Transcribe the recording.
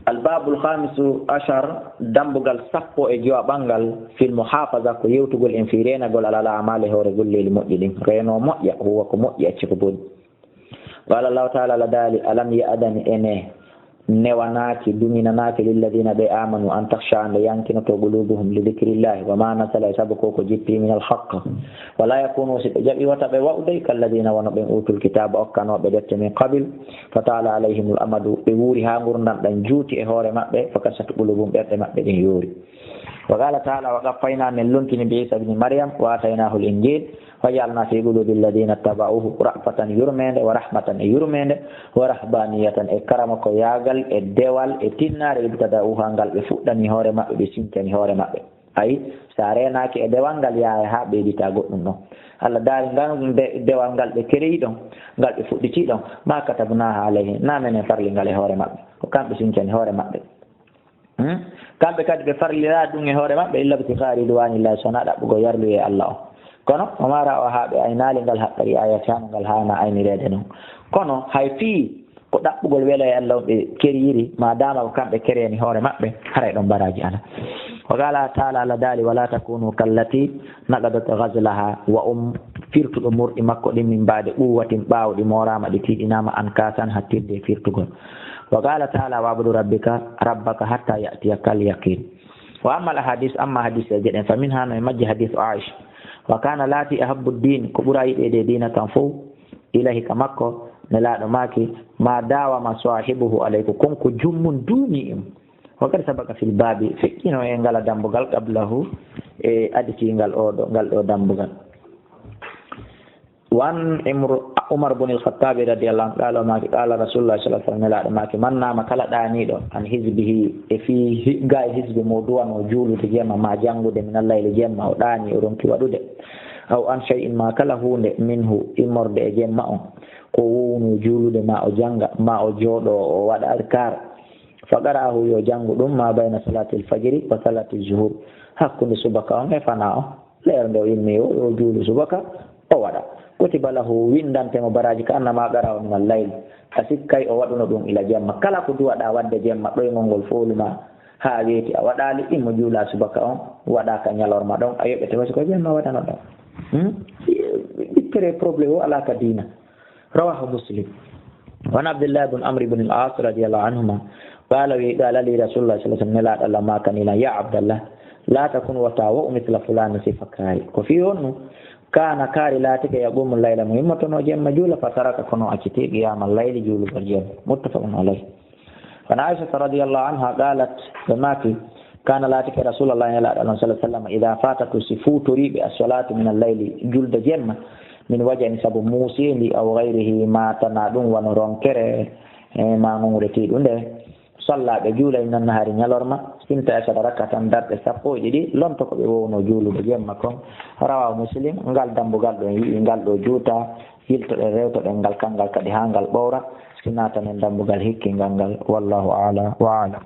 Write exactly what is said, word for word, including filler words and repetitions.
Albabul khamisu ashar, dambugal sappo e jowaɓal ngal, fil muhafaza, ko yewtugol en fi reenagol alal amali, hoore golleeli moƴƴi ɗin. Reeno moƴƴa, huwa ko moƴƴi, acce ko boni. Qala Allahu taala, Allah daali, alam ya'dani, ene newanaaki, duŋinanaaki, lilladina, ɓe, amanu, an takhsha, nde yankinoto, qulubuhum, li dhikrillahi, wa ma nazala, e sabu ko ko jippi, min alhaq. Wala yakunu, si ɓe jaɓi, wata ɓe wa'u dey, kalladina, wano ɓen utul kitaba, okkanooɓe defte, min qabil, fa taala alayhimul amadu, ɓe wuuri haa ngurndan ɗan juuti e hoore maɓɓe, fa qasat qulubuhum, ɓerɗe maɓɓe ɗen yoori. Wa qala taala, wa qaffayna, men lontini, bi Isa ibni Maryam, wa ataynahul injil, wa ja'alna fi qulubi alladina ittaba'uhu ra'fatan, yurmeende, wa rahmatan, e yurmeende, wa rahbaniyatan, e karamakoyaagal, e dewal, e tinnaare, ibtada'uha, ngal ɓe fuɗɗani hoore maɓɓe, ɓe sincani hoore maɓɓe. Ay, so a reenaaki e dewal ngal, yahay haa ɓeydita goɗɗum ɗon. Allah daali ngal de-, dewal ngal ɓe kereyi ɗon, ngal ɓe fuɗɗiti ɗon, ma katabnaha alayhim, na menen farli ngal e hoore maɓɓe, ko kamɓe sincani hoore maɓɓe. Hmm? Kamɓe kadi ɓe farlira ɗum e hoore maɓɓe, illa ibtigha ridwanillahi, so wonaa ɗaɓɓugol yarluye Allah on. Kono, wa ma ra'awha, ɓe aynaali ngal haqqa ri'ayatiha, no ngal haana aynireede non. Kono, hay fii ko ɗaɓɓugol weloye Allah on ɓe keriyiri, ma dama ko kamɓe kereyani hoore maɓɓe, haray ɗon baraaji alaa. Wa qala taala, Allah daali, wala takunu kallati naqadat ghazlaha, wa um firtuɗo morɗi makko ɗin, min ba'di quwwatin, ɓaawo ɗi mooraama, ɗi tiiɗinaama, ankasan, hattirde e firtugol. Wa qala taala, wa'budu rabbika, rabbaka hatta ya'tiyakal yaqin. Wa ammal ahadis, amma hadiseeje ɗen, fa minha, no e majji hadisu Aisha. Wa kana, laati, ahabbu din, ko ɓura yiɗeede e diina kan fow, ilayhi, ka makko, Nelaaɗo maaki, ma dawama sahibuhu alayhi, ko kon ko joomun duumi e mum. Wa qad sabaqa fil babi, feƴƴino e ngala dambugal, qablahu, e aditingal o ɗo, ngal ɗo dambugal. Wa an Imru-, Umar bun al-Khattabi radiyallahu anhu, qala, o maaki, qala Rasulullah sallallahu alaihi wasallam, Nelaaɗo maaki, man nama, kala ɗaaniiɗo, an hizbihi, e fii hi-, gaa e hizbi mo duwano juulude jemma, ma janngude, min al-layli jemma, o ɗaani, o ronki waɗude, aw an shay'in ma, kala huunde, minhu, immorde e jemma on, ko wowno juulude, ma o jannga, ma o jooɗo, o waɗa adkar, fa qara'ahu, yo janngu ɗum, ma bayna salatil fajri wa salatil zuhur, hakkunde subaka on e fana on. Leer nde o immi o, o juulu subaka, o waɗa. Kutiba lahu, winndante mo baraaji ka annama qara'a min al-layl. A sikkay o waɗuno ɗum ila jemma. Kala ko duwaɗa waɗde jemma, ɗoyngol ngol foolu ma haa weeti, a waɗaali, immo juula subaka on, waɗa ka ñalorma ɗon, a yoɓete wasi ko jemma waɗano ɗon. Hmm? Ɓittere problème o alaa ka diina. Rawahu Muslim. Wa an Abdillah bin Amr bin al-As radiyallahu anhuma, qala, wi, qala li Rasulullah sallallahu alaihi wasallam, Nelaaɗo Allah maakani lan, ya Abdallah, la takun, wata wa'u mithla fulani, sifa kaari. Ko fii honno? Kana, kaari laatike, yaqumu layla, mo immotono jemma juula, fa taraka, kono acciti qiyamal layli, juulugol jemma. Muttafaqun alayh. Wa an Aisha radiyallahu anha qalat, ɓe maaki, kana, laatike, Rasulullah, Nelaaɗo Allah sallallahu alaihi wasallam, idha fatatu, si fuutorii ɓe, as-salatu min al-layli, julde jemma, min waja'in, sabu muuseendi, aw ghayrihi, ma tana ɗum, wano ronkere, e ma ngongre tiiɗunde, salla, ɓe juulay, min an-nahari, ñalorma, sinta asara rak'atan, darɗe sappo e ɗiɗi, lonto ko ɓe wowno juulude jemma kon. Rawahu Muslim. Ngal dambugal ɗo en yi'i ngal ɗo juuta, yiltoɗen rewtoɗen ngal, kangal kadi haa ngal ɓowra, si naatanen dambugal hikkingal ngal. Wallahu a'la wa a'lam.